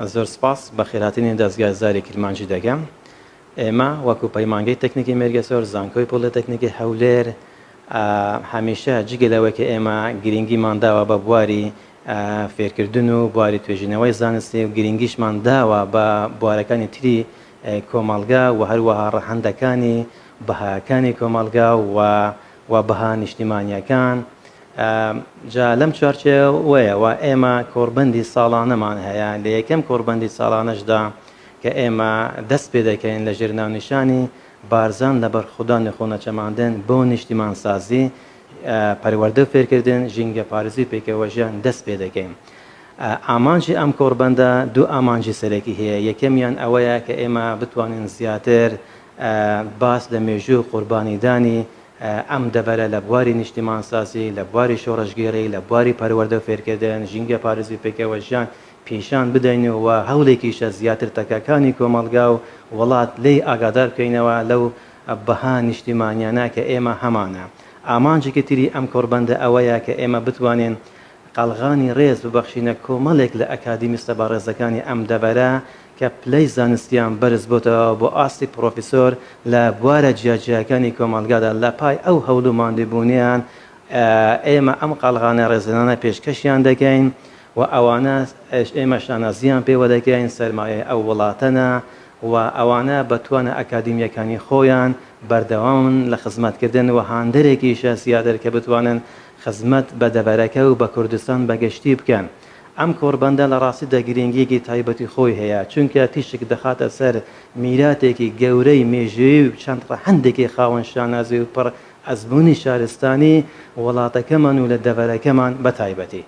زۆر سپاس، بەخێرهاتنی دەزگای زاری کرمانجی دەکەم. ئێمە وەکو پەیمانگەی تەکنیکی مێرگەسۆر، زانکۆی پۆلێتەکنیکی هەولێر، هەمیشە جگە لەوەی کە ئێمە گرینگیمان داوە بە بواری فێرکردن و بواری توێژینەوەی زانستی و گرینگیشمان داوە بە بوارەکانی تری کۆمەڵگا و هەروەها ڕەهەندەکانی بەهاکانی کۆمەڵگا و و بەها نیشتیمانیەکان جا لەم چوارچێوەیەوە ئێمە کۆڕبەندی ساڵانەمان هەیە لە یەکەم کۆڕبەندی ساڵانەشدا کە ئێمە دەست پێ دەکەین لە ژێر ناونیشانی بارزان لە بەرخودان و خۆنەچەماندن بۆ نیشتیمانسازی، پەروەردە و فێرکردن، ژینگەپارێزی و پێکەوەژیان دەست پێ دەکەین. ئامانجی ئەم کۆڕبەندە دوو ئامانجی سەرەکی هەیە، یەکەمیان ئەوەیە کە ئێمە بتوانین زیاتر باس لە مێژوو و قوربانیدانی ئەم دەڤەرە لە بواری نیشتیمانسازی، لە بواری شۆڕشگێڕی، لە بواری پەروەردە و فێرکردن، ژینگەپارێزی و پێکەوەژیان پیشان بدەین و هەوڵێکیشە زیاتر تەکەکانی کۆمەڵگا و وڵات لێی ئاگادار بکەینەوە لەو بەها نیشتیمانیانە کە ئێمە هەمانە. ئامانجێکی تری ئەم کۆڕبەندە ئەوەیە کە ئێمە بتوانین قەڵغانی ڕێز ببەخشینە کۆمەڵێک لە ئەکادیمیستە بەڕێزەکانی ئەم دەڤەرە کە پلەی زانستیان بەرز بۆتەوە بۆ ئاستی پڕۆفیسۆر لە بوارە جیاجیاکانی کۆمەڵگادا لە پای ئەو هەوڵ و ماندووبوونەیان ئێمە ئەم قەڵغانە ڕێزلێنانە پێشکەشیان دەکەین و ئەوانە ئێمە شانازییان پێوە دەکەین، سەرمایەی ئەو وڵاتەنە و ئەوانە بە توانا ئەکادیمییەکانی خۆیان بەردەوامن لە خزمەتکردن و هاندەرێکیشە زیاتر کە بتوانن خزمەت بە دەڤەرەکە و بە کوردستان بە گشتی بکەن. ئەم کۆڕبەندە لە ڕاستیدا گرینگییەکی تایبەتی خۆی هەیە، چونکە تیشک دەخاتە سەر میراتێکی گەورەی مێژوویی و چەند ڕەهەندێکی خاوەن شانازی و پڕ ئەزموونی شارستانی وڵاتەکەمان و لە دەڤەرەکەمان بە تایبەتی.